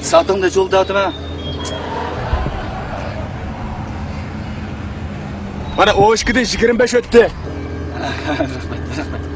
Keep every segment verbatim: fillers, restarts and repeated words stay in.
سائىتىڭ نەچچە بولدى دەۋاتىمەن؟ مانا، ئون ئىككىدىن يىگىرمە بەش ئۆتتى. رەھمەت، رەھمەت.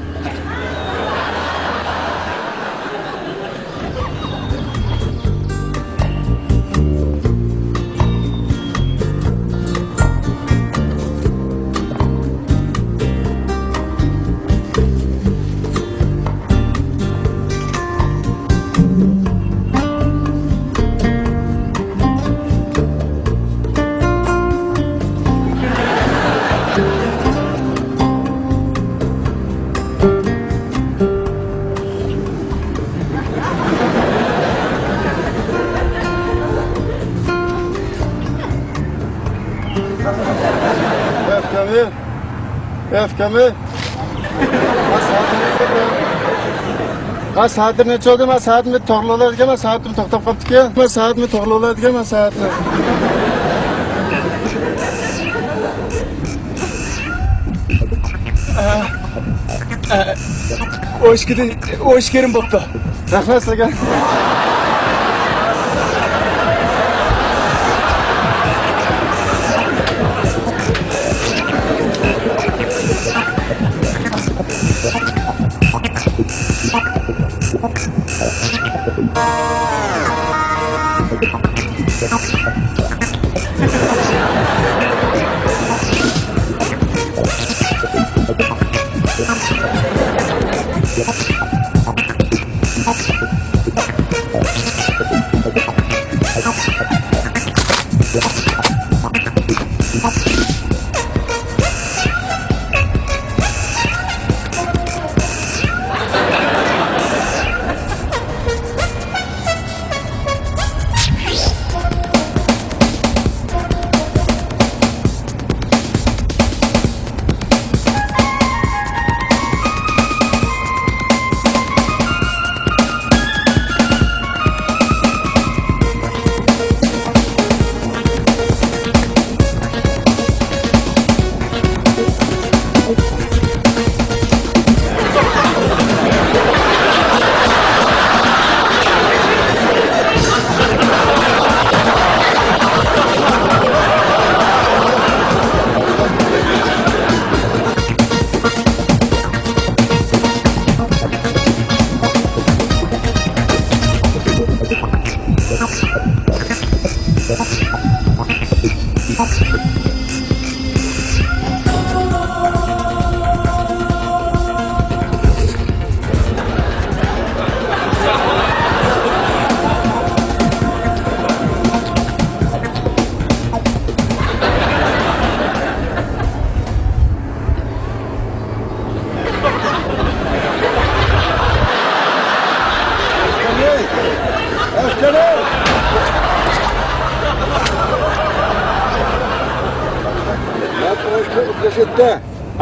ئۆپكەمى، ئۆپكەمى. ھە، سائەت نەچچە بولدى؟ ھە، سائەتمۇ توغرا بولىدىكەن، ھە، سائەتمۇ توختاپ قاپتىكەن. ھە، سائەتمۇ توغرا بولىدىكەن، ھە، سائەتمۇ. ئون ئىككىدە، ئون ئىككى يېرىم بوپتۇ. رەھمەت سىزگە.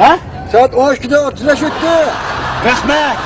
ھە؟ سائەت ئون ئىككىدە ئوتتۇز بەش ئۆتتى. رەھمەت.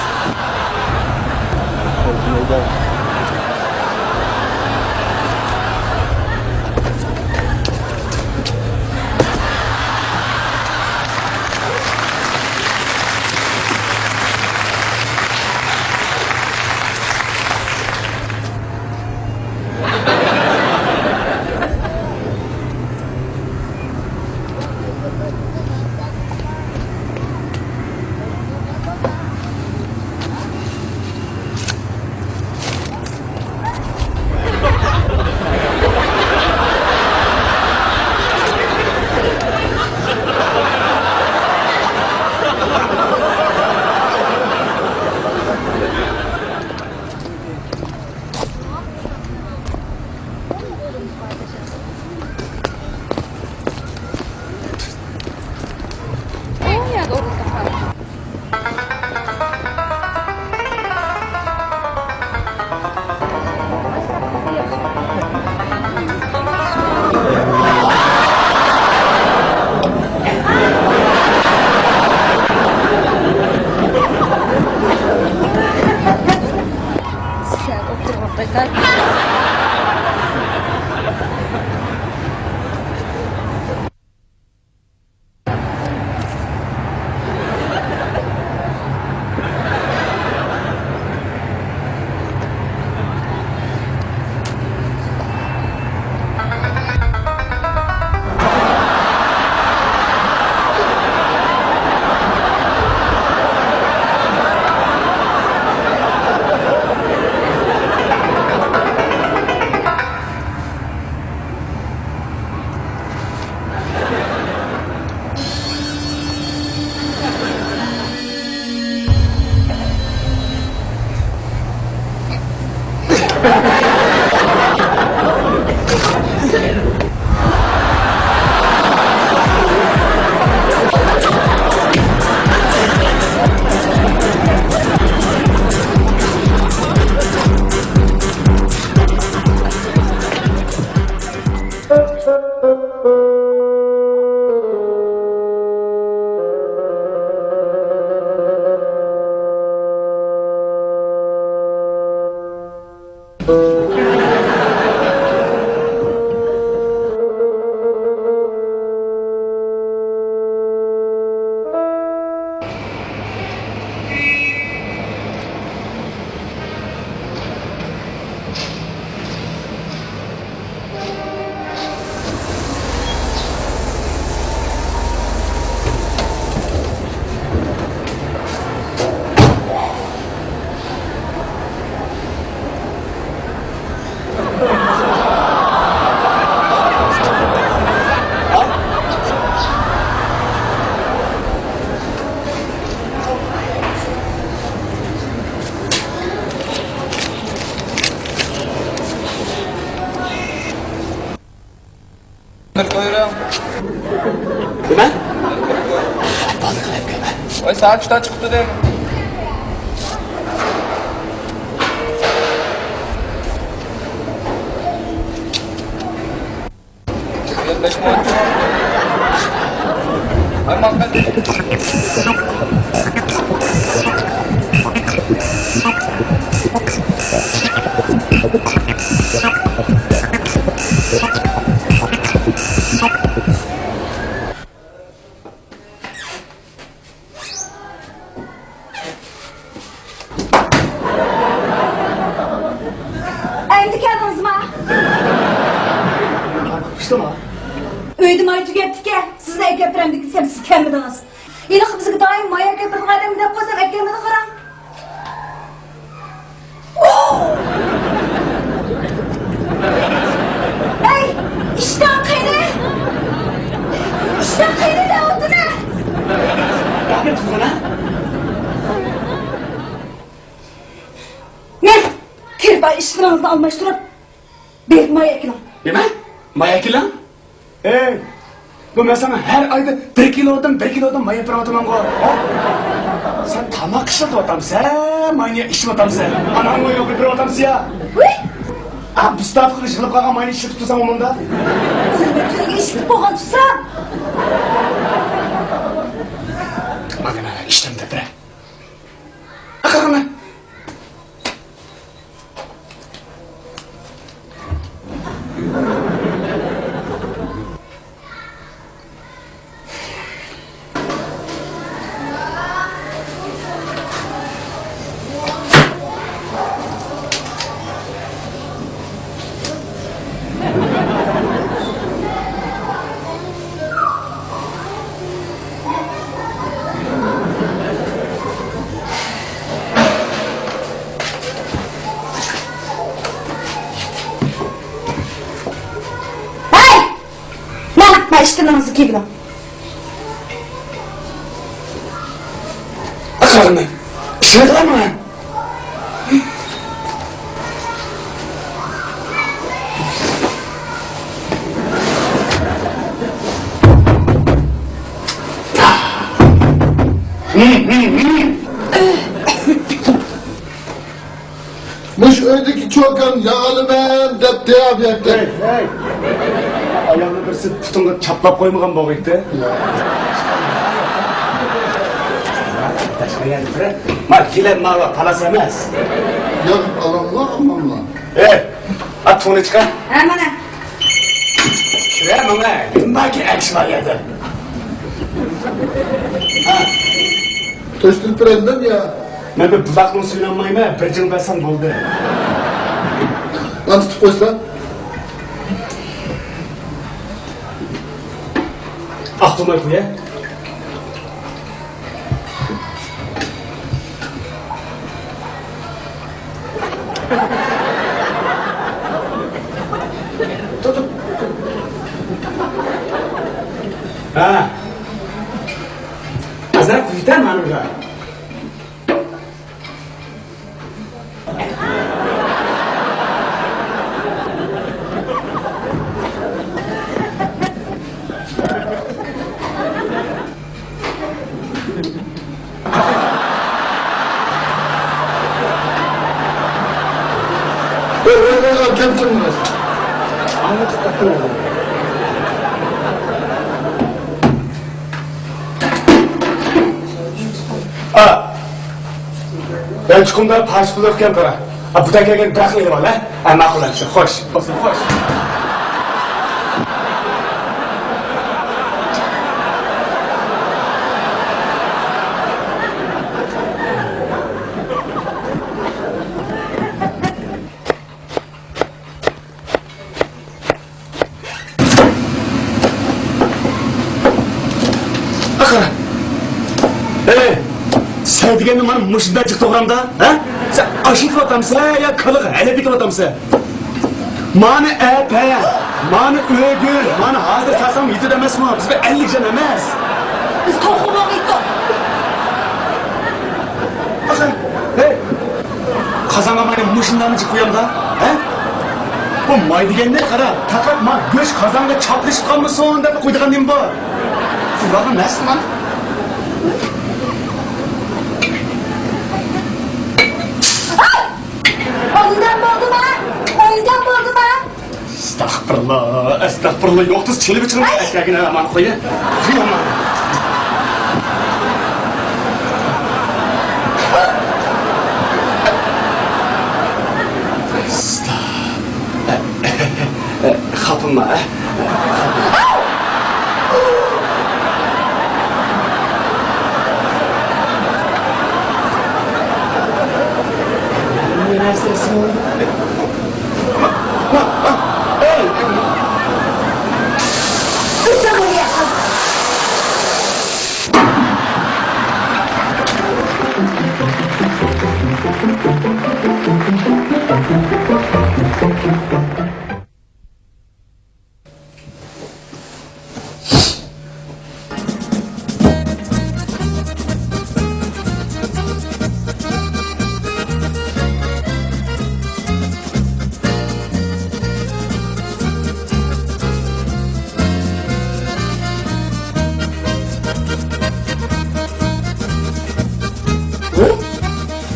نېمە؟ ۋاي، سائەت ئۈچتە چىقىپتۇ دەيمەن. بەش مىڭ. ئەمدى كەلدىڭىزما؟ قارقۇپ كەتتىڭما؟ ئۆيدە ماي تۈگەپتىكەن، سىزنى ئەكەپ بېرەمدىكىن دېسەم، سىز كەلمىدىڭىز. ھېلىقى بىزگە دائىم ماي ئەكەپ بېرىدىغان ئادەم دەپ قويسام، ئەكەلمىدى قاراڭ. ھەي، ئىشتان قېنى؟ ئىشتان قېنى دەۋاتىمەن. مەن كىرىپ ئىشلىرىڭىزنى ئالماشتۇرۇپ، بېرىپ ماي ئەكىلىڭ. نېمە؟ ماي ئەكىلىڭ؟ ئەي، بۇ مەن ساڭا ھەر ئايدا بىر كىلودىن، بىر كىلودىن ماي ئېلىپ بېرىۋاتىمەنغۇ، ھە؟ سەن تاماق ئىشلىتىۋاتامسەن، ماينى ئىشلىۋاتامسەن؟ ئاناڭ ماينى ئېلىپ بېرىۋاتامسەن يا؟ ۋۇي! ئا، بۇ ستاپقىغا يىغىلىپ قالغان ماينى ئىشلىتىپ تۇرساڭ ئۇ مۇندا. ئۆزۈڭگە ئىشلىتىپ بولغان تۇرسا. مانا، ئىشتىن دەپ بېرە. قاقاقنى. ھەي! مانا، مانا ئىشتىنىڭىزنى كىيىۋېلىڭ. ئاقارمەن. ئىشلەيدىغانمەن. مۇشۇ ئۆيدىكى چوكان ياغىلىمەن دەپتۇ بۇ يەردە. ھەي، ھەي! ئايالنى بىرسى پۇتۇڭغا چاپلاپ قويمىغان بولغىيتتى. ما گېلەن ماۋا پالاس ئەمەس. ياغ ئالاملا، ئالاملا. ھەي، ئات تۇڭنى چىقار. ھە، مانا. يا، مانا، نېمە كېرەك شۇ يەردە؟ ھە. تۆشتۈرۈپ بېرەيلىدىم يا. مەن بىر بۇلاقنىڭ سۈيىنى ئالمايمەن، بىر جىڭ بەرسەم بولدى. مانا تۇتۇپ قويسا. ئاقتۇرماي قويە. ھە. ئازراق كۈزىتە مانىغا. ئا، يانچۇقۇمدا پارچە پۇل يوقكەن قارا. ھە، بۇ تەگكەن بىراقلا ئېلىۋال، ھە؟ ھە، ماقۇل، ھە، خوش. بولسۇن، خوش. ئاخىر. ئەي، سەن دېگەننى مانا مۇشۇنداق جىق توغرامدا، ھە؟ سەن ئاش ئېتىۋاتامسەن يا كالىغا ھەلەپ ئېتىۋاتامسەن؟ مانا ئەپە، مانا ئۆگۈن، مانا ھازىر سالسام يېتىدۇ ئەمەسمۇ؟ بىز بىر ئەللىك جان ئەمەس. بىز توخۇ بولغىيتتۇق. ئاخىر. ھەي! قازانغا ماينى مۇشۇنداقمۇ جىق قۇيامدا، ھە؟ بۇ ماي دېگەننى قارا، پەقەت ما گۆش قازانغا چاپلىشىپ قالمىسۇن دەپ قويىدىغان نېمە بار؟ بۇلارنىڭ نەرسىسى مانا. ئوينىدىغان بولدىما؟ ئوينىدىغان بولدىما؟ ئەستەغپۇرۇللا، ئەستەغپۇرۇللا، يوق، تۇز چېلىپ چىقىڭ. ئەي! ئەكەگىنە ئامان قويە. خاپىما، ئە؟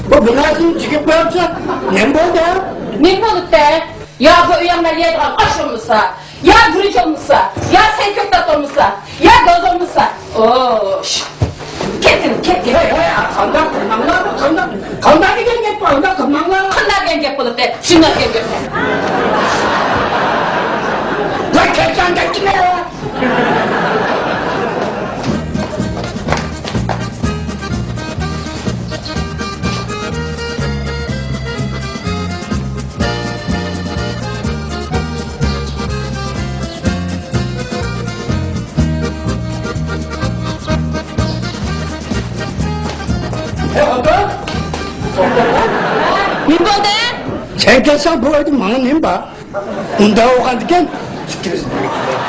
بۇ بىناسىنى چېكىپ قويۇپسەن. نېمە بولدى؟ نېمە بولۇپتۇ؟ يا بۇ ئۆيۈڭلار يەيدىغان ئاش بولمىسا، يا گۈرۈچ بولمىسا، يا سەي كۆكتات بولمىسا، يا گاز بولمىسا. ئوش. كەتكىن، كەتكىن. ھەي، ھەي، قانداق قىلماڭلار، قانداق، قانداق دېگەن گەپ بۇ، قانداق قىلماڭلار. قانداق دېگەن گەپ بولۇپتۇ؟ شۇنداق دېگەن گەپ. ۋاي، كەتكەن گەپكىنە. ھەي، ئاكا! نېمە بولدى؟ سەن كەلسەڭ بۇ ئۆيدە ماڭا نېمە بار؟ ئۇنداق بولغاندىكىن، ئىككىمىز بىرگە كېتەيلى.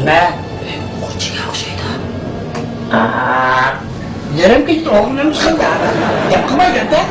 نېمە؟ خوتۇنغا ئوخشايدۇ. ئا، يېرىم كېچىدە ئوغرىلىنىپ چىقىپتۇ. گەپ قىلماي گەپتە.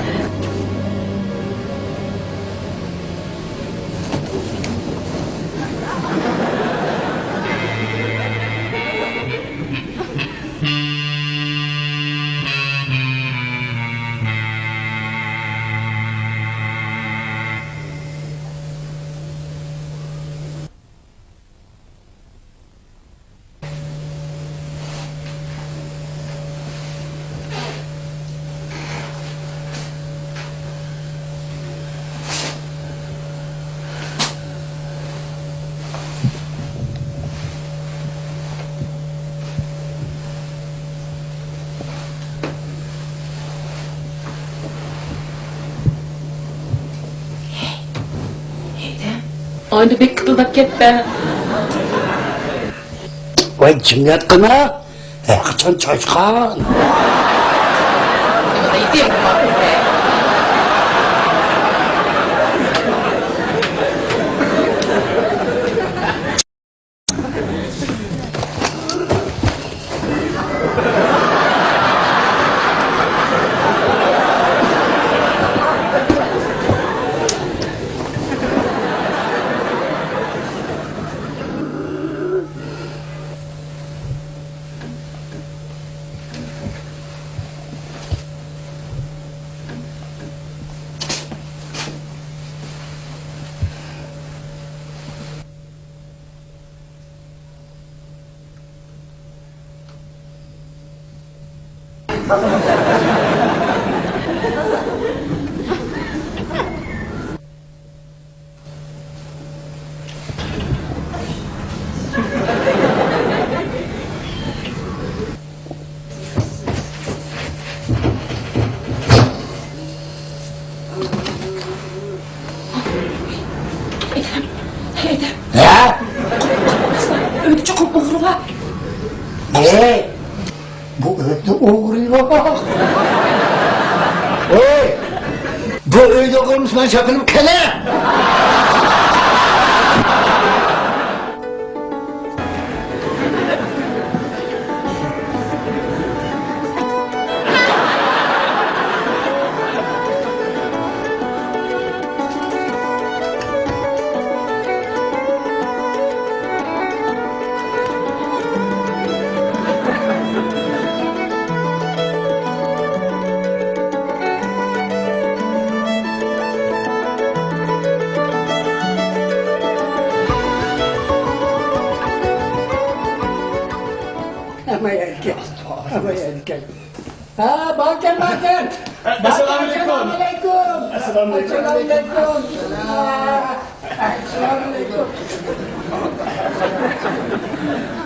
ئەمدى بەك كىتىلداپ كەتتى. ۋاي، جىمياتقىنا! ھەرقاچان چاشقان! ھەيدە، ھەيدە. ھە؟ ئۆيدە چوقۇم ئوغرى بار. ھەي! بۇ ئۆيدە ئوغرى يوق. ھەي! بۇ ئۆيدە ئوغرى بولمىسا، مەن چاپىنىم قېنى؟ ئەمما ئەركەك، ئەمما ئەركەك. ھە، باركەن، باركەن. ئەسسالامۇئەلەيكۇم. ئەسسالامۇئەلەيكۇم. ئەسسالامۇئەلەيكۇم. ئەسسالامۇئەلەيكۇم.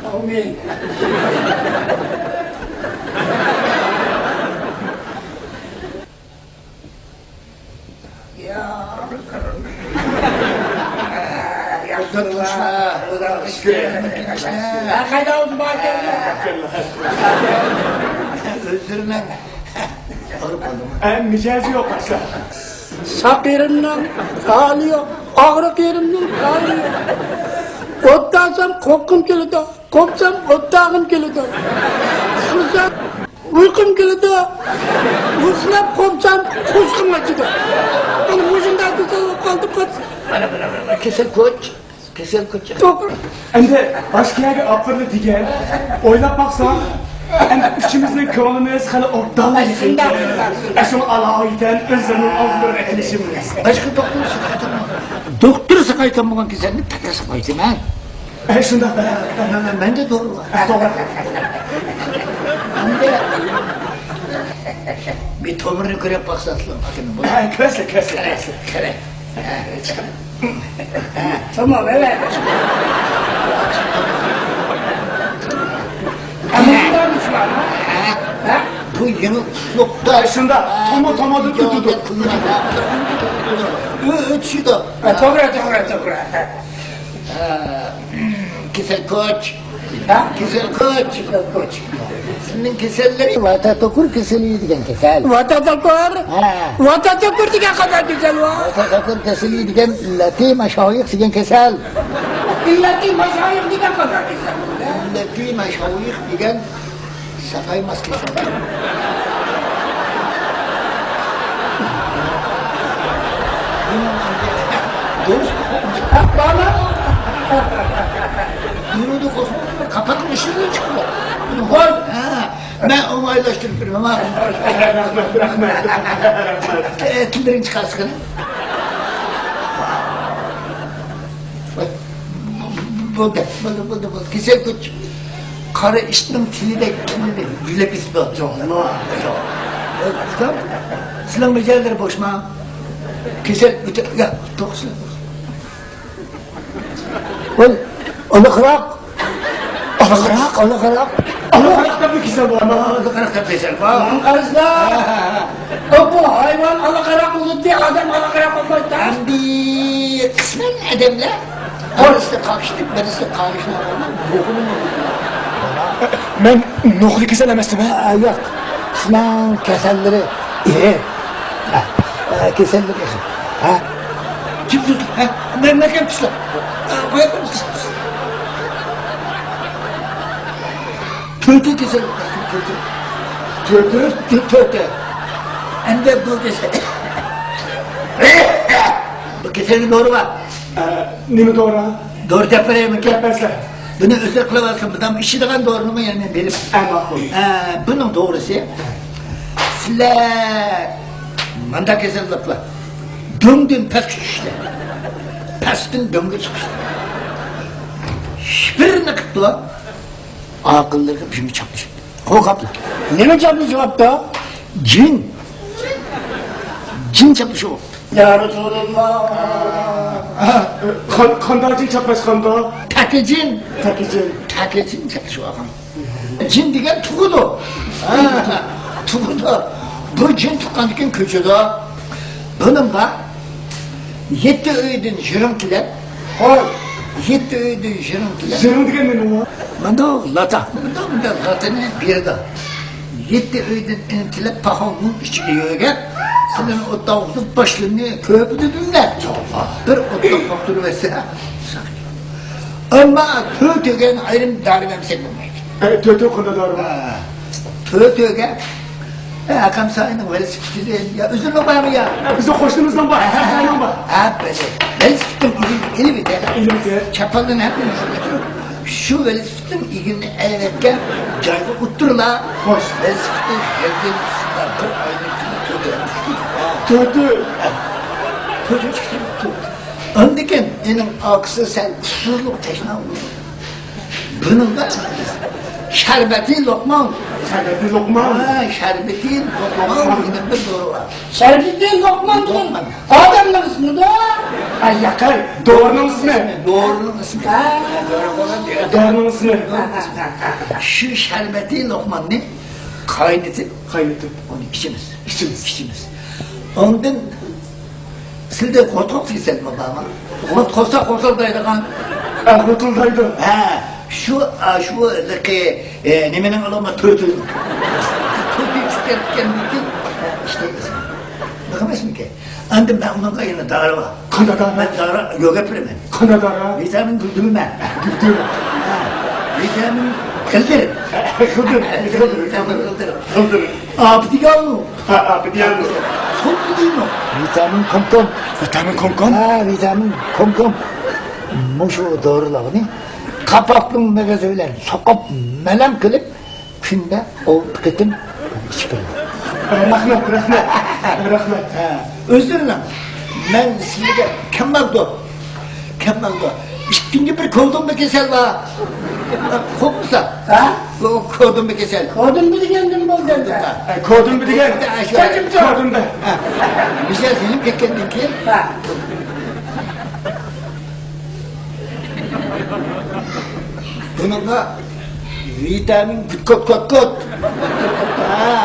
ئامىن. ساق يېرىمنىڭ ھالى يوق، ئاغرىق يېرىمنىڭ ھالى يوق. ئوت تاغسام قورققۇم كېلىدۇ. قوپسام، ئوت تاغىم كېلىدۇ. ئۇخلىسام، ئۇيقۇم كېلىدۇ. ئۇخلاپ قوپسام، قوشىقىم ئاچىدۇ. مانا مۇشۇنداق كېسەل بولۇپ قالدىم، قاچ. مانا، مانا، مانا، كېسەل كوچ. كېسەل كوچ. توغرا. ئەمدى باشقا يەرگە ئاپىرىلى دېگەن. ئويلاپ باقساڭ، ئەمدى ئۈچىمىزنىڭ كۆڭلىمىز خېلى ئوبدانلا يېقىن. شۇنداق، شۇنداق، شۇنداق. ئە، شۇڭا ئالاھىدە ئۆزلىرىنىڭ ئالدىدا بىر ئېلىشىمىز. باشقا دوختۇر ساقايتالمىغان. دوختۇر ساقايتالمىغان كېسەلنى تەڭلا ساقايتىمەن. ئەي، شۇنداق. مەندە دورا بار. توغرا. ئەمدى بىر تومۇرنى كۆرۈپ باقساڭلار، ئاكىنىڭ بۇ. ھە، كۆرسە، كۆرسە، كۆرسە. قېنى، قېنى. ھە، چىقىڭ. ھە، تامام، ئەۋەت. ئەمدى شۇنداق شۇ. ھە؟ ھە؟ بۇ يېڭى ئۇسلۇبتا. شۇنداق. تومۇر، تومۇر دەپ تۇردۇق. ئۆ، ئۆ، چۈشىدۇ. ھە، توغرا، توغرا، توغرا. ھە، كېسەل كوچ. ھە؟ كېسەل كوچ. كېسەل كوچ. سېنىڭ كېسەللىرىڭ ۋاتاتوكۇر كېسىلى دېگەن كېسەل. ۋاتاتوكۇر؟ ھە. ۋاتاتوكۇر دېگەن قانداق كېسەل بۇ؟ ۋاتاتوكۇر كېسىلى دېگەن لەتىي ماشايىخ دېگەن كېسەل. لەتىي ماشايىخ دېگەن قانداق كېسەل؟ لەتىي ماشايىخ دېگەن ساقايماس كېسەل. دۇرۇس. دۇرۇدى قوشۇپ، قاپاقنىڭ ئىچىدىن چىقىدۇ. ھوي. ھە، مەن ئوڭايلاشتۇرۇپ بېرىمەن، ماقۇل. رەھمەت، رەھمەت. تىللىرىڭنى چىقارسىغىنە. بولدى، بولدى، بولدى، بولدى. كېسەل كوچ. قارا ئىتنىڭ تىلىدەك تىلىنى يۆلەپ كېتىپتۇ. ياق، ياق. سىلەرنىڭ مىجەزلىرى بوشما؟ كېسەل ئۆتە-، ياق، توغرىسى. ۋاي، ئالاقىراق. ئالاقىراق، ئالاقىراق. ئالاقىراق دەپمۇ كېسەل بار. ئالاقىراق دەپ كېسەل بار. قارىسىلا. ھە، ھە، ھە. بۇ ھايۋان ئالاقىراق بولۇپتۇ، ئادەم ئالاقىراق بولمايدۇ. ئەمدى قىسمەن ئادەملەر بىرسى قاقشىتىپ، بىرسى قاقشىتىپ. مەن نوخۇدا كېسەل ئەمەستىم، ھە؟ ئا، ياق. سىلەرنىڭ كېسەللىرى ئېغىر. ھە، ئە، كېسەللىرى ئېغىر. ھە؟ جىم تۇتۇڭ، ھە؟ مەن، مەن كەم تۇتسام. ئا، قويۇڭ. تۆتى كېسەل، تۆتى. تۆتى؟ تۆتى. ئەمدى بۇ كېسەل. بۇ كېسەلنىڭ دورا بار. ئە، نېمە دورا؟ دورا دەپ بېرەيمىكىن؟ دەپ بەرسە. بۇنى ئۆزى قىلىۋالسۇن، بۇنىڭ ئىچىدىغان دورىنىمۇ يەنە مەن بېرىمەن. ئە، ماقۇل. ئە، بۇنىڭ دورىسى، سىلەر مۇنداق كېسەللىكلەر. دۆڭدىن پەسكە چۈشۈشلەر. پەستىن دۆڭگە چىقىشلار. ھېچبىرىنى قىپتۇ. ئاقىللىرىغا بىرنى چاپلىشىپتۇ. قورقۇپلا. نېمە چاپلىشىۋاپتۇ؟ جىن. جىن چاپلىشىۋاپتۇ. يا رەسۇلاللا. ھە، قان-، قانداق جىن چاپلاشقاندۇ؟ تەكە جىن. تەكە جىن. تەكە جىن چاپلىشىۋالغان. جىن دېگەن تۇغىدۇ. ھە، تۇغىدۇ. بۇ جىن تۇغقاندىن كېيىن كۆچىدۇ. بۇنىڭغا يەتتە ئۆيدىن يىرىڭ تىلەپ. ھوي. يەتتە ئۆيدىن يىرىڭ تىلەپ. يىرىڭ دېگەن نېمە ئۇ؟ مۇنداق لاتا. مۇنداق، مۇنداق لاتىنى بېرىدۇ. يەتتە ئۆيدىن ئېنىق تىلەپ، پاخالنىڭ ئىچىگە يۆگەپ، سىلىنى ئوتتا ئوقۇتۇپ، باشلىرىنى كۆپىدىدىملەر. بىر ئوتتا قوقتۇرۇۋەتسە. ئەمما تۆتىگە ئايرىم دارى بەرمىسەك بولمايدۇ. ئە، تۆتىگە قانداق دارى بار؟ ھە. تۆتىگە، ئە، ئاكام ساينىڭ ۋېلىسىپىتى، يا ئۆزىنىڭ بارمۇ يا؟ ئە، بىزنىڭ قوشنىمىزنىڭ بار، ھە، ھە، ساينىڭ بار. ھە، بىلدى. ۋېلىسىپىتىنى ئېلىپ، ئېلىپ ئېتە. ئېلىپ ئېتە. چاپانلىرىنى ھەممىنى شۇ ئېتىپ، شۇ ۋېلىسىپىتنىڭ ئېگىنىنى ئەلۋەتكە جايغا ئۇتتۇرلا. خوش. ۋېلىسىپىتنى يەرگە شۇنداق بىر ئاينىڭ ئىچىدە تۆتى چۈشتى. تۆتى. تۆتى چۈشتى. ئاندىن كېيىن ئېنىڭ ئاكىسى سەل ئۇسسۇزلۇق تەشنا بولدى. بۇنىڭغا شەربەتى لوقمان. شەربەتى لوقمان. ھە، شەربەتى لوقمان دېگەن بىر دورا بار. شەربىتى لوقمان دېگەن لوقمان. ئادەمنىڭ ئىسمىدۇ؟ ئاي، ياقەي، دورىنىڭ ئىسمى. دورىنىڭ ئىسمى. ھە. دورىنىڭ ئىسمى. دورىنىڭ ئىسمى. شۇ شەربەتى لوقماننى قاينىتىپ، قاينىتىپ، ئۇنى ئىچىمىز. ئىچىمىز. ئىچىمىز. ئاندىن سىلدە غوتقوق كېسەلمۇ بارمۇ؟ غوت قوسا قوسۇلدايدىغان. ئە، قوسۇلدايدۇ. ھە، شۇ، ئا، شۇ ھېلىقى، ئە، نېمىنىڭ ئالامەت تۆتى. تۆتى چىقىپ كەتكەندىن كېيىن، ئە، ئىشلەيمىز. ئۇنداق ئەمەسمىكىن؟ ئەمدى مەن ئۇنىڭغا يەنە دارى بار. قانداق دارى؟ مەن دارى يۆگەپ بېرىمەن. قانداق دارى؟ ۋىتامىن گۈلدۈرمە. گۈلدۈر. ھە، ۋىتامىن قىلدىر. قىلدىر. قىلدىر. قىلدىر. قىلدىر. ئاپىدىيان. ھە، ئاپىدىيان. سولپىدىنو. ۋىتامىن كومكوم. ۋىتامىن كومكوم؟ ھە، ۋىتامىن كومكوم. مۇشۇ دورىلارنى قاپاقنىڭ مېغىزى بىلەن سوقۇپ، مەلەم قىلىپ، كۈندە ئالتە قېتىم ئىچىپ بېرىڭ. رەھمەت، رەھمەت، رەھمەت. ھە، ئۆزلىرىنىڭ، مەن سىلىگە كەم باردۇ. كەم باردۇ. ئىككىنچى بىر كودۇمبا كېسەل بار. قورقمىسا. ھە؟ بۇ كودۇمبا كېسەل. كودۇمبا دېگەن نېمە بولدى ئەمدى؟ ھە، كودۇمبا دېگەن. ھە، شۇ كودۇمبا. ھە. مىجەز يېنىپ كەتكەندىن كېيىن. ھە. بۇنىڭغا ۋىتامىن گۈتكوت كوت كوت. ھە.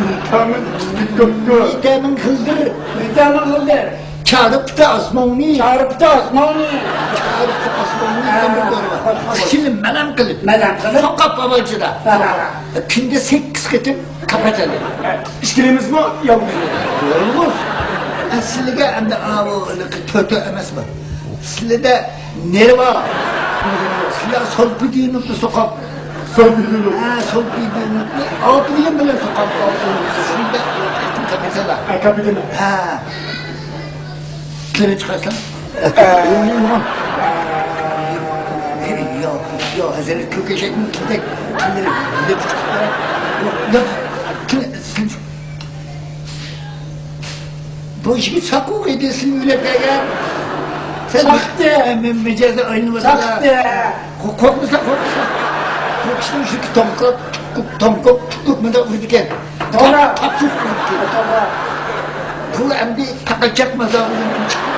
ۋىتامىن گۈتكوت كوت. ۋىتامىن خىلدىر. ۋىتامىن خىلدىر. چارپىتى ئاسماننى. چارپىتى ئاسماننى. چارپىتى ئاسماننى. ھە. ئىچىنى مەلەم قىلىپ. مەلەم قىلىپ. سوقاپ ئاۋاجىدا. ھە، ھە، ھە. كۈندە سەككىز قېتىم. قاپاتالى. ئىككىلىمىزمۇ يالغۇز. يالغۇز. ئە، سىلىگە ئەمدى ئاۋۇ تۆتى ئەمەسمۇ؟ سىلىدە نېرۋا. سىلە سولپىدىنوفنى سوقاپ. سولپىدىنوف. ھە، سولپىدىنوفنى ئاپىدىن بىلەن سوقاپ. سىلىدە قاپاتالى. ھە، قاپاتالى. ھە. تىلىنى چىقارسام. ياق، ياق، ھەزرەت كۆكەشەكنىڭ تىلىدەك تىللىرى لىپ چىقىپ. ياق، ياق، تىل، تىل. بۇ يىگىت ساقۇق ئىدى، سېنى ئۆيلەپ كەلگەن. سەن ساقتى. مە-، مە-، مىجەزى ئايلىنىۋاتىدۇ. ساقتى. قو-، قورقمىسا، قورقمىسا. بۇ كىشىنىڭ يۈزى توڭقۇپ، توڭقۇپ، توڭقۇپ، مۇنداق ئۇرىدىكەن. توغرا. تاپ-، تاپ-، توغرا. بۇ ئەمدى پاقاچاق مازاغىدىن چىقىپ،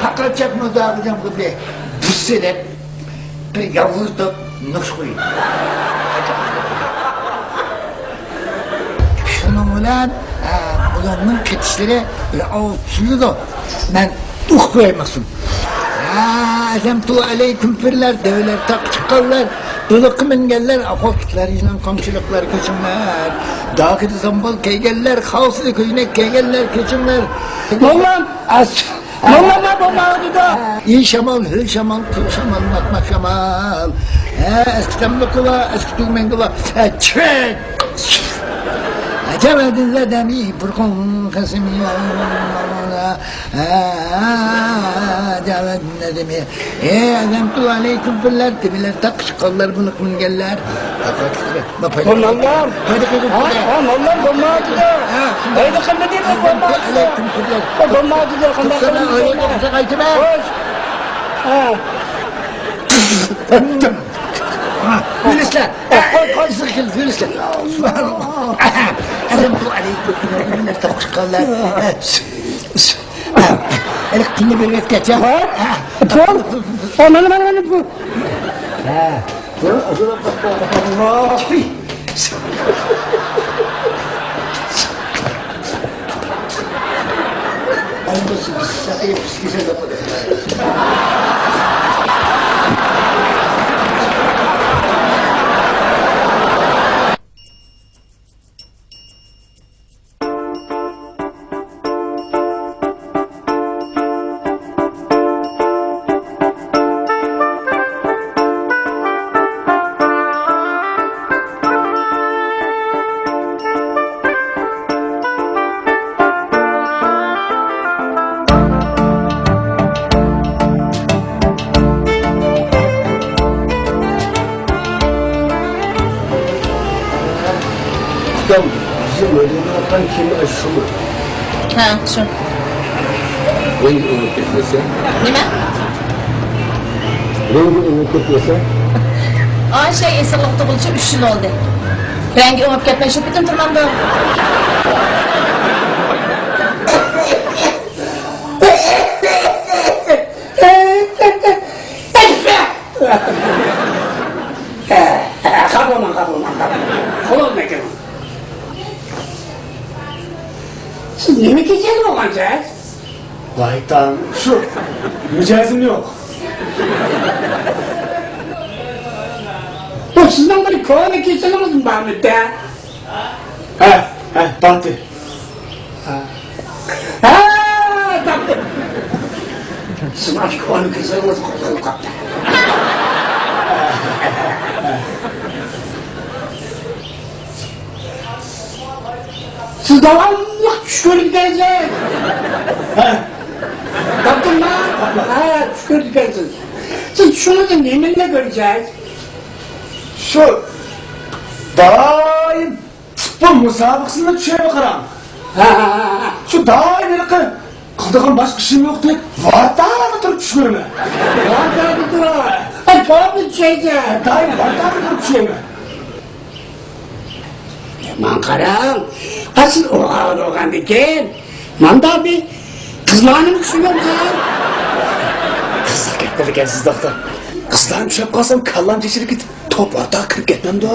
پاقاچاق مازاغىدىن بۇنى بۇزسا دەپ، بىر يالغۇز توپ نوخشا قويدى. شۇنىڭ بىلەن، ئە، ئۇلارنىڭ قېتىشلىرى بىر ئاۋۇپ سۈزۈلىدۇ. مەن ئۇقۇپ قوياي مەخسۇم. ھە. ئەزەمتۇ ئەلەيكۇم پىرلەر، دۆۋىلەر تاغقا چىققانلار، بېلىققا مىنگەنلەر، ئاققۇ ئىتلەر، يىلان قامچىلىقلار كۆچۈڭلار. داغىدا زامبال كىيگەنلەر، خالسىدا كۆينەك كىيگەنلەر كۆچۈڭلار. موللام، ئەس-، موللام، بولمايدۇ. ئى شامال، ھۆل شامال، قۇل شامال، ماقماق شامال. ھە، ئەسكى تاملىقى بار، ئەسكى تۈگمەنگە بار. ھە، چىق! ئەجەب ئەدىللە دەمى، بۇرقۇڭ خەسىمى. ھە، ئەجەب ئەدىللە دەمى. ئى ئەزەمتۇ ئەلەيكۇم پىرلەر، دۆۋىلەر تاغقا چىققانلار، بېلىققا مىنگەنلەر. بولمامدۇ؟ ھە، ھە، موللام، بولمامدۇ؟ ھە، شۇنداق. ھەيدە، قىلدى دېدى، بولمامدۇ؟ ئەلەيكۇم كۈنلەر. بولمامدۇ، قانداق قىلدى؟ ئايرىپ ئوقۇساق ئايتىمەن. خوش. ھە. ھە، مىنىستىر. قوي، قوي. مىنىستىر كەلدى، مىنىستىر. سۇبھاناللا. ئەلەمدۇ ئەلەيكۇم كۈنلەر، مىنىستىر چىققانلار. ھە. ھېلىقى پۇلنى بېرىپ كەتسەم. ھە؟ پۇل؟ ھە، مانا، مانا، مانا پۇل. ھە. ئۇكام، بىزنىڭ مەيداندا ياتقان كېمە شۇمۇ؟ ھە، شۇ. رەڭگى ئۆڭۈپ كەتمىسە؟ نېمە؟ رەڭگى ئۆڭۈپ كەتمىسە؟ ئاشۇ ئېسىقلىق تۇغۇلۇشى ئۈچ يىل بولدى. رەڭگى ئۆڭۈپ كەتمەي شۇ پېتىن تۇرمامدۇ؟ خاپا بولماڭ، خاپا بولماڭ، خاپا بولماڭ. قولۇڭنى كۆرۈڭ. سىز نېمە كېسەل بولغانسىز؟ ۋاي تاڭ، شۇ مىجەزىم يوق. بۇ سىزنىڭ بىر كونا كېسىلىڭىزمۇ بارمىدى؟ ھە، ھە، باتتى. ھە، تاپتىم. سىز ئاشۇ كونا كېسىلىڭىز قوزغىلىپ قاپتۇ. سىز داۋاملىق چۈش كۆرىدىكەنسىز. ھە. تاپتىڭما؟ ھە، چۈش كۆرىدىكەنسىز. سىز چۈشىڭىزدە نېمىنى كۆرىسىز؟ شۇ دائىم پۇتبول مۇسابىقىسىنى چۈشىمۇ قاراڭ. ھە، ھە، ھە، ھە. شۇ دائىم ھېلىقى قىلىدىغان باشقا ئىشىم يوق دەپ ۋارتاغا تۇرۇپ چۈش كۆرىمەن. ۋارتاغا تۇرۇپ؟ ئاي، توپنى چۈشەيسەن. دائىم ۋارتاغا تۇرۇپ چۈشەيمەن. ماڭا قاراڭ، ئەسلى ئۇرغان ئۇرغاندىكىن ماندا بىر قىزلارنىمۇ چۈشىمەن. قىزىق گەپ قىلىدىكەنسىز، دوختۇر. قىزلارنى چۈشەپ قالسام، كاللام چېچىلىپ كېتىپ، توپ ۋارتاغا كىرىپ كەتمەمدۇ؟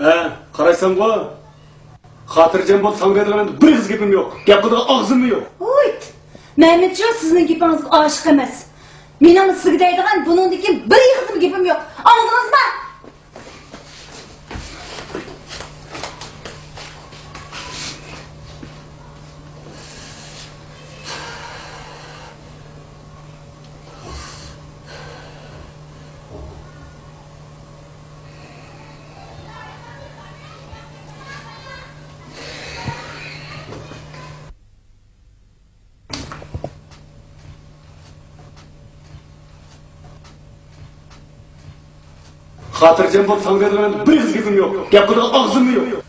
ھە، قارايسەنغۇ؟ خاتىرجەم بول، ساڭا دەيدىغان بىر ئېغىز گېپىم يوق. گەپ قىلىدىغان ئاغزىممۇ يوق. ھويت! مەمەتجان سىزنىڭ گېپىڭىزگە ئاشىق ئەمەس. مېنىڭمۇ سىزگە دەيدىغان بۇنىڭدىن كېيىن بىر ئېغىزمۇ گېپىم يوق. ئاڭلىدىڭىزمۇ؟ خاتىرجەم بول، ساڭا دەيدىغان بىر ئېغىز گېپىم يوق. گەپ قىلىدىغان ئاغزىممۇ يوق.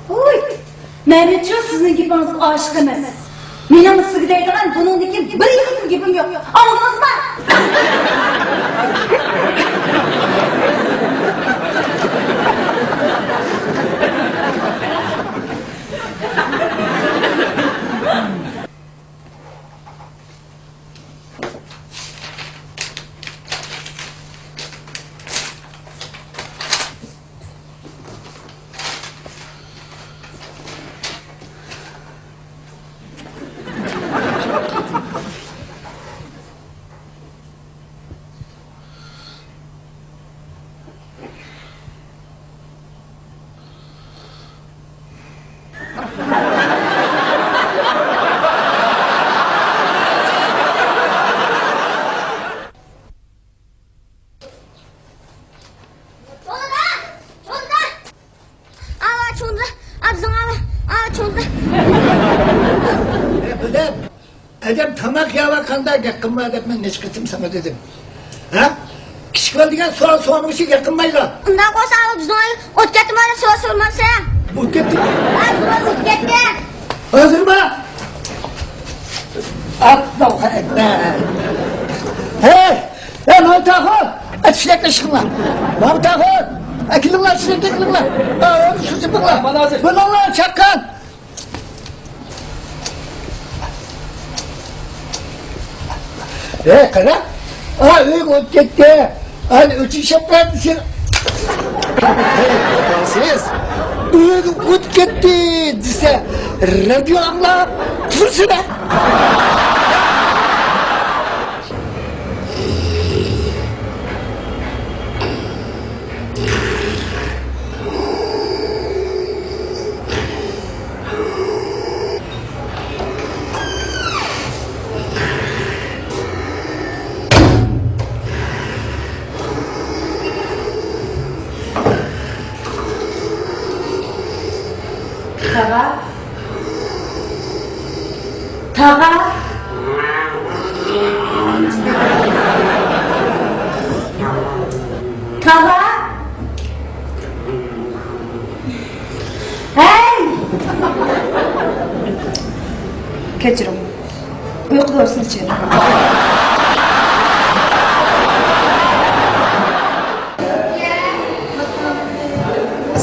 ھوي! مەمەتجان سىزنىڭ گېپىڭىزگە ئاشىق ئەمەس. مېنىڭمۇ سىزگە دەيدىغان بۇنىڭدىن كېيىن بىر ئېغىزمۇ گېپىم يوق. ئاڭلىدىڭىزمۇ؟ چوڭدا! چوڭدا! ئاۋا چوڭدا! ئابزىڭ ئاۋا! ئاۋا چوڭدا! ئەدەم، ئەدەم تاماق يەۋاتقاندا گەپ قىلما دەپ مەن نەچچە قېتىم ساڭا دېدىم. ھە؟ كىچىك بالا دېگەن سوئال سورىمىغۇچە گەپ قىلمايدۇ. ئۇنداق بولسا ئاۋا بىزنىڭ ئۆيگە ئوت كەتتىمۇ دەپ سوئال سورىمامسەن؟ ئوت كەتتىمۇ؟ ھە، ئوت كەتتى. ھازىرمۇ؟ ئاللاھۇ ئەكبەر. ھەي! ھەي، ماۋۇ تاخۇر! ئەتىشلەك ئىشىڭلار. ماۋۇ تاخۇر! ئەكېلىڭلار، ئەتىشلەك ئەكېلىڭلار. ھە، سۇ سېپىڭلار. بۇلۇڭلار، چاققان! ھەي، قارا! ئا، ئۆيگە ئوت كەتتى. ئەنە ئۆچۈك شەپقەت دېسە، سىز ئۆيگە ئوت كەتتى دېسە، رادىيو ئاڭلاپ تۇرسىلا. تاغا. تاغا. تاغا. ھەي! كەچۈرۈڭ. ئۇيقۇ دورىسىنى ئىچىۋېلىڭ.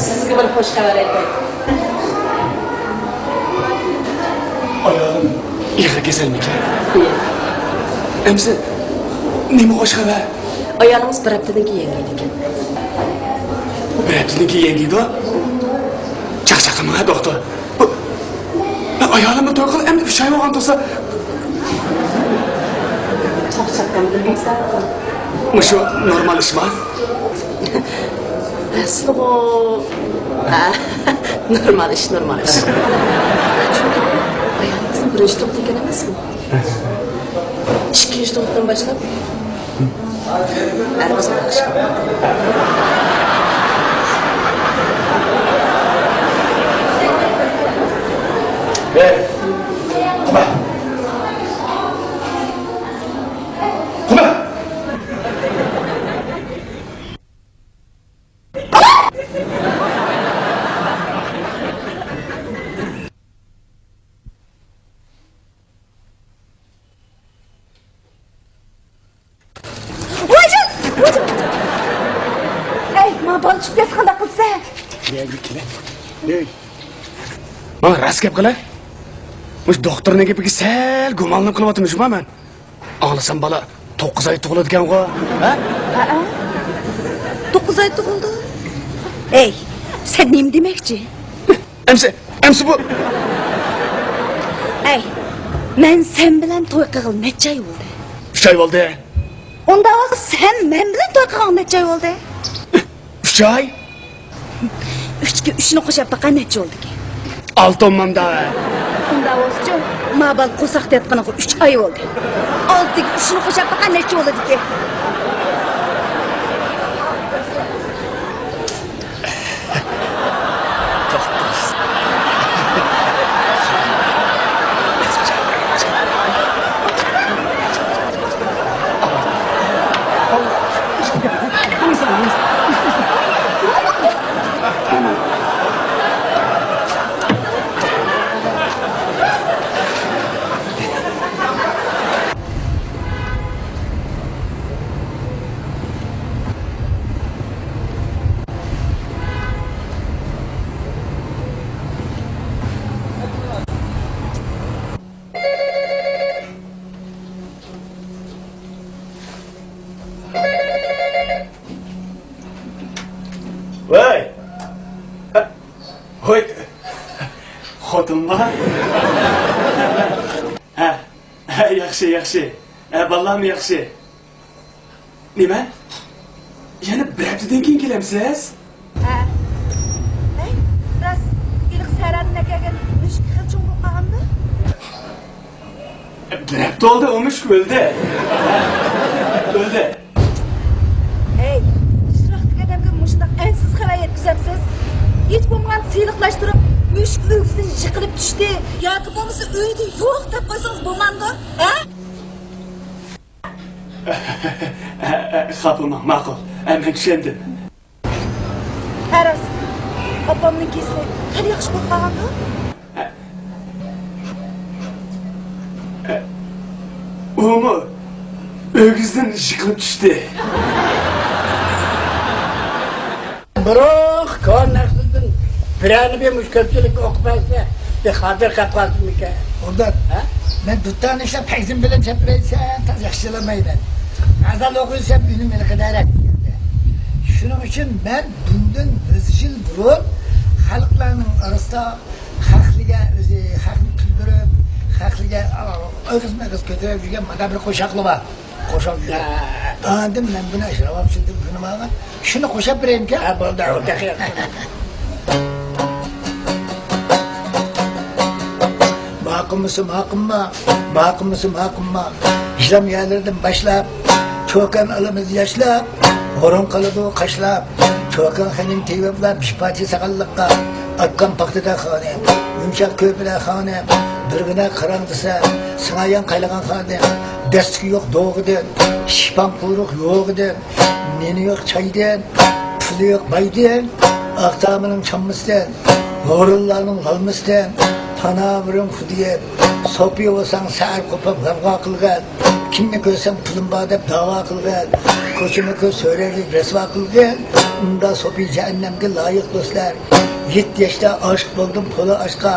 سىزگە بىر خوش خەۋەر ئېيتاي. ئايالىم ئېغىر كېسەلمىكەن؟ ئەمىسە نېمە خوش خەۋەر؟ ئايالىڭىز بىر ھەپتىدىن كېيىن يەڭگىيدىكەن. بىر ھەپتىدىن كېيىن يەڭگىيدۇ؟ چاقچاق قىلماڭ ھە، دوختۇر. بۇ، مەن ئايالىمنى توي قىلىپ ئەمدى ئۈچ ئاي بولغان تۇرسا. چاقچاق قىلمىدىم، بەك سەل قىل. مۇشۇ نورمال ئىشما؟ ئەسلىغۇ. ھە، نورمال ئىش، نورمال ئىش. چۈنكى ئايالىڭىزنىڭ بىرىنچى تۇغۇتى ئىكەن ئەمەسمۇ؟ ئىككىنچى تۇغۇتتىن باشلاپ ھەر قىزغا ئوخشاش. ھەي، قويما! قويما! ۋايجان! ۋايجان! ئەي، ماڭا بالا چۈشۈپ كەتسە قانداق قىلىسەن؟ ماڭا راست گەپ قىلە. مۇشۇ دوختۇرنىڭ گېپىگە سەل گۇمانلىنىپ قېلىۋاتىمەن شۇما مەن. ئاڭلىسام بالا توققۇز ئاي تۇغۇلىدىكەنغۇ، ھە؟ ھەئە. توققۇز ئاي تۇغۇلدى. ئەي، سەن نېمە دېمەكچى؟ ئەمسە، ئەمسە بۇ. ئەي، مەن سەن بىلەن توي قىلغىلى نەچچە ئاي بولدى؟ ئۈچ ئاي بولدى. ئۇنداق بولسا سەن مەن بىلەن توي قىلغىلى نەچچە ئاي بولدى؟ ئۈچ ئاي؟ ئۈچكە ئۈچنى قوشۇپ باققان نەچچە بولدىكى؟ ئالتە ئونمامدا. ئۇنداق بولسىچۇ، ما بالا قورساقتا ياتقىنىغا ئۈچ ئاي بولدى. ئالتىگە ئۈچنى قوشۇپ باققان نەچچە بولىدىكى؟ ۋاي! ھوي! خوتۇنما؟ ھە، ھە، ياخشى، ياخشى. ھە، بالىلارمۇ ياخشى. نېمە؟ يەنە بىر ھەپتىدىن كېيىن كېلەمسىز؟ ھە. ھەي، راست، ھېلىقى سەھرادىن ئەكەلگەن مۈشۈك خېلى چوڭ بولۇپ قالغاندا؟ بىر ھەپتە بولدى، ئۇ مۈشۈك ئۆلدى. ئۆلدى. ھەي، يىراقتىكى ئادەمگە مۇشۇنداق ئەنسىز خەۋەر يەتكۈزەمسىز؟ ھېچ بولمىغاندا سىلىقلاشتۇرۇپ، مۈشۈك ئۆگزىدىن يىقىلىپ چۈشتى ياكى بولمىسا ئۆيدە يوق دەپ قويسىڭىز بولمامدۇ؟ ھە؟ خاپا بولماڭ، ماقۇل. مەن چۈشەندىم. ھە، راست. ئاپامنىڭ كېسىلى خېلى ياخشى بولۇپ قالغاندۇ؟ ئۇمۇ ئۆگزىدىن يىقىلىپ چۈشتى. بۇرۇنقى كونا نەقىلدىن بىرەرنى بىر مۇشۇ كۆپچىلىككە ئوقۇپ بەرسە، بىر خاتىرە قېلىپ قالسۇنمىكىن. ئۇنداق، ھە؟ مەن دۇتارنى ئىشلەپ، تەقسىم بىلەن چەپلەيسەن، تازا ياخشى چالالمايمەن. غەزەل ئوقۇيسەن، ئۈنۈم ھېلىقىدەك. شۇنىڭ ئۈچۈن مەن بۇندىن يۈز يىل بۇرۇن خەلقلەرنىڭ ئارىسىدا خەقلىگە ئۆزى، خەقنى كۈلدۈرۈپ، خەقلىگە ئېغىز-مېغىز كۆتۈرۈپ يۈرگەن مانا بىر قوشاقلار بار. قوشاق يۈرەك. ھە. ئاندىن مەن بۇنى ئاشۇ راۋابچىلىكتىن كۈنۈم ئالغان. شۇنى قوشاپ بېرەيمىكەن؟ ھە، بولدى، ئۇ تېخى ياخشى. ماقۇممىسى ماقۇمما، ماقۇممىسى ماقۇمما. ھىجران يەرلىرىدىن باشلاپ، چوكان ئالىمىز ياشلاپ، ھۇرۇن قىلىدۇ قاشلاپ. چوكان خېنىم تېۋىپلا بىش پارچە ساغانلىققا، ئاتقان پاختىدا خانىم، يۇمشاق كۆرپىدە خانىم، بىرگىنە قاراڭ دېسە، سىڭايان قايلىغان خانىم، دەستىكى يوق دوغىدىن، شىپان قۇرۇق يوغىدىن، نېنى يوق چايدىن، پۇلى يوق بايدىن، ئاق تامىنىڭ چاممىسىدىن، ھورۇنلارنىڭ لالمىسىدىن، پانا بېرىڭ خۇدىيىم، سوپى بولساڭ سەھەر قوپۇپ غەۋغا قىلغىن، كىمنى كۆرسەڭ پۇلۇم بار دەپ داۋا قىلغىن، كوچىمۇ كۆپ سۆرەيلىك رەسۋا قىلغىن، ئۇندا سوپى جەھەننەمگە لايىق دوستلار. يەتتە ياشتا ئاشىق بولدۇم قولى ئاشقا،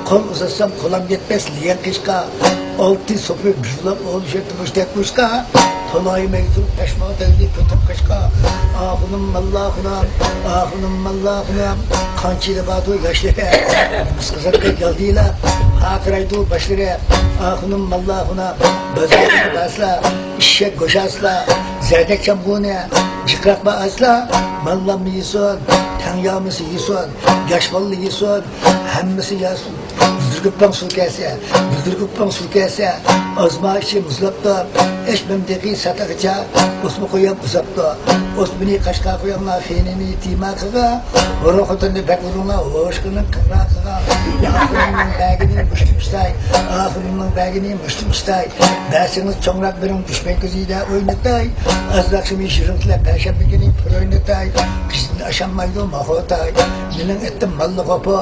قول ئۇزاتسام قولام يەتمەس لېيەن قېشقا. ئالتە سوپى بىۋلاپ ئولىشىپ مۇشتەك مۇشقا، تولايماي تۇرۇپ تاشماغا تەگدى كۆتۈر قاشقا. ئاخۇنۇم ماللاخۇنۇم، ئاخۇنۇم ماللاخۇنۇم، قانچىلە باردۇ ياشلىرى، مىس قىزىقتەك يالدىيلاپ پارقىرايدۇ باشلىرى. ئاخۇنۇم ماللاخۇنۇم، بازارغا بارسىلا، ئېشەك گوشاسىلا، زەردەك چامغۇنى جىقراق باسىلا، ماللاممۇ يېسۇن، تەڭيامىسى يېسۇن، ياش بالىلا يېسۇن، ھەممىسى ياسۇن. بۈدۈرگۈپپەڭ سۇ كەلسە، بۈدۈرگۈپپەڭ سۇ كەلسە، ئازما ئىچى مۇزلاپتۇ. ئەشمەمدىكى ساتىغىچە ئوسما قويام ئۇزاپتۇ. ئوسمىنى قاشقا قويۇڭلار، خېنىنى تىماقىغا. ھورۇن خوتۇننى بەك ئۇرۇڭلار، ھوشقىنىڭ قىرغاقىغا. ئاخۇنۇمنىڭ بەگىنى مۇشتۇم ئىشتاي، ئاخۇنۇمنىڭ بەگىنى مۇشتۇم ئىشتاي. بەرسىڭىز چوڭراق بېرىڭ، دۈشمەن كۆزىدە ئوينىتاي. ئازراق شۇمى شىرىڭ تىلەپ، پەشەمبە كۈنى پۇر ئوينىتاي. كىشىدىن ئاشانمايدۇ ماخوتاي. مېنىڭ ئېتىم ماللا غوپۇ،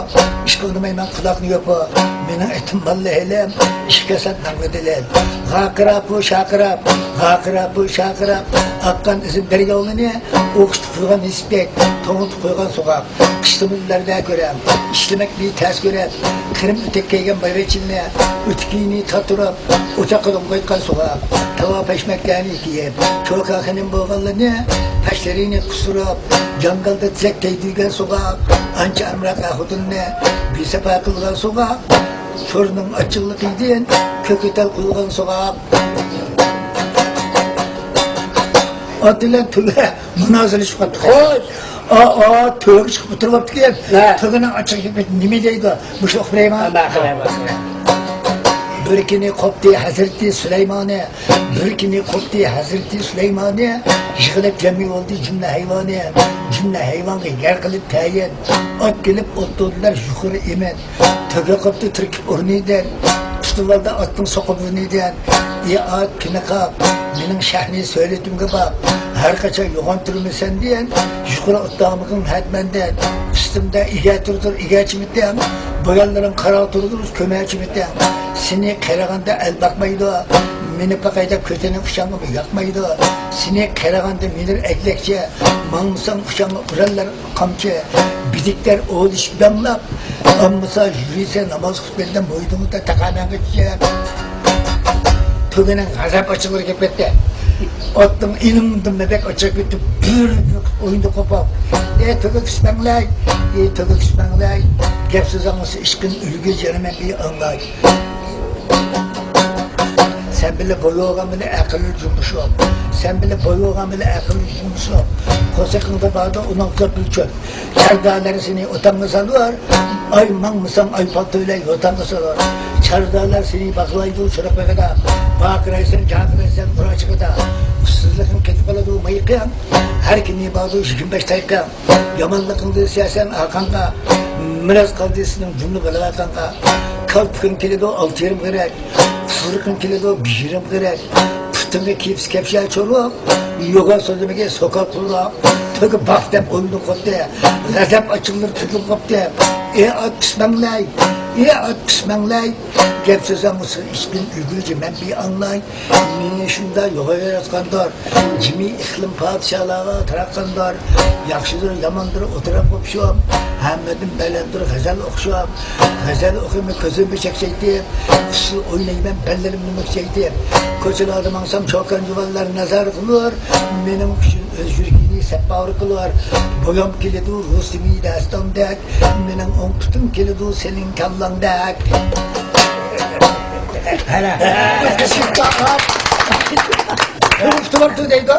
ئىشقىلدىمايمەن قۇلاقنى يوپۇ. مېنىڭ ئېتىم ماللا ھېلىم، ئىشىك كاسات ناڭغا دېلىل. غاقىراپۇ شاقىراپ، غاقىراپۇ شاقىراپ، ئاققان ئىزىم دەرياۋلىنى، ئوخشىتىپ قويغان نېسىپتەك، توڭلىتىپ قويغان سوغۇق. قىشلىمىلەردە كۆرەم، ئىشلىمەك بىر تەس كۆرەم. قىرىم ئۆتەك كىيگەن بايۋەچچىنى، ئۆتۈكىنى تاتۇرۇپ، ئوچاققا دوڭغايتقان سوغۇق. تاۋا پەشمەكلەرنى كىيىپ، چوكا خېنىم بولغانلىرىنى، پەشلىرىنى قىستۇرۇپ، جاڭگالدا تىزەك تەگدۈرگەن سوغۇق. ئانچە ئامراق ئاخۇدۇننى بىساپا قىلغان سوغۇق. شورنىڭ ئاچچىقلىقىدىن كۆكتال قۇيغان سوغۇق. ئات بىلەن تۆگە مۇنازىرىلىشىپ قاپتۇ. خوش. ئا، ئا، تۆگە چىقىپ ئولتۇرۇۋاپتىكەن. ھە. تۆگىنىڭ ئاچچىقى نېمە دەيدۇ؟ مۇشۇ ئۇخلايمەن. ھە، ماقۇل، ماقۇل. بىر كۈنى قوپتى ھەزرىتى سۇلايمانى. بىر كۈنى قوپتى ھەزرىتى سۇلايمانى. يىغىلىپ جەم بولدى جۈملە ھايۋانى. جۈملە ھايۋانغا يەر قىلىپ تەيىن. ئات كېلىپ ئولتۇردىلار يۇقىرى ئېمىن. تۆگە قاپتۇ تۈركۈپ ئورنىدىن، تۇتۇۋالدى ئاتنىڭ سوقا بۇرنىدىن. ئى ئات، كۈنى قاپ، مېنىڭ شەھنى سۆلىتىمگە باق. ھەر قاچان يوغان تۇرىمەن سەندىن، يۇقىرى ئوتتامىقىڭ ھەدمەندىن. ئۈستۈمدە ئىگە تۇرىدۇر ئىگەچى مىتىڭ، بۇيانلىرىڭ قارا تۇرىدۇر كۆمەچى مىتىڭ. سېنى قارىغاندا ئەل باقمايدۇ، مېنى باقاي دەپ كۆتىنىڭ ئۇچاڭغىمۇ ياقمايدۇ. سېنى قارىغاندا مېنىر ئەگلەكچى، ماڭمىساڭ ئۇچاڭغا ئۇرارلار. قامچى، بىدىكلەر ئولىشىپ داڭلاپ، ئاممىسا يۈرىسە ناماز خۇتبىدە مويدۇڭدا تاقامەنگە چۈشەر. تۆگىنىڭ غەزەپ ئاچچىقلىرى كېلىپ كەتتى. ئاتنىڭ ئېلىڭدىن بەك ئاچچىق كېتىپ، بىر ئويۇندا قوپاپ. ئى تۆگە كۈسمەڭلەي، ئى تۆگە كۈسمەڭلەي. گەپ سۆز ئاڭلىسا ئىشقىن ئۆلگۈچ يەنە مەن بىر ئاڭلاي. سەن بىلە بويىغان بىلە ئەقىل جۇمۇشۇپ. سەن بىلە بويىغان بىلە ئەقىل جۇمۇشۇپ. قورسىقىڭدا باردۇ ئۇنىڭ كۆپۈلچۈن. چاردالار سېنى ئوتاڭغا سالار. ئاي ماڭمىساڭ ئاي پالتا بىلەن يوتاڭغا سالار. چاردالار سېنى باغلايدۇ چورۇق بېغىدا. باقىرايسەن جاقىرايسەن قۇراچىقىدا. ئۇسسۇزلۇقۇڭ كېتىپ قالىدۇ مىيىقىڭ. ھەر كۈنى باردۇ يىگىرمە بەش تايىقىڭ. يامانلىقىڭدىن سىياسەن ئارقاڭغا، مىراس قالدى سېنىڭ جۈملە بالا-چاقاڭغا. كالپۇكۇڭ كېلىدۇ ئالتە يېرىم غېرەك، پۇرىقىڭ كېلىدۇ بىر يېرىم غېرەك. پۇتۇڭغا كىيىپسە كەپشە چورۇق، يوغان سۆزلىمىگە سوكا قۇلدۇق. تۆگە باق دەپ ئويۇنى قوپتى، غەزەپ ئاچچىقلىرى تۆكۈلۈپ قاپتى. ئى ئات پىشماڭلاي، ئى ئات پىشماڭلاي. گەپ سۆز ئاڭلىسا ئىشتىن ئۆگۈنگۈچى مەن بىر ئاڭلاي. مېنى شۇنداق يوغان ياراتقاندۇر. جىمى ئىقلىم پادىشاھلارغا تاراتقاندۇر. ياخشىدۇر، ياماندۇر، ئولتۇراپ قوپشۇم. ھەممىدىن بەلەندۇر غەزەل ئوقۇشۇم. غەزەل ئوقۇيمەن كۆزۈمنى چەكچەيتىپ. ئۇسسۇل ئوينايمەن پەللىرىمنى مۈكچەيتىپ. كوچىلاردا ماڭسام چوكان جۇۋانلار نازار قىلۇر. مېنىڭ ئۈچۈن ئۆز يۈرىكىنى سەپپاۋۇر قىلۇر. بويام كېلىدۇ رۇسۇمى داستاندەك. مېنىڭ ئوڭ پۇتۇم كېلىدۇ سېنىڭ كاللاڭدەك. ھەرە. ئۇنۇپتۇ دەيدۇ.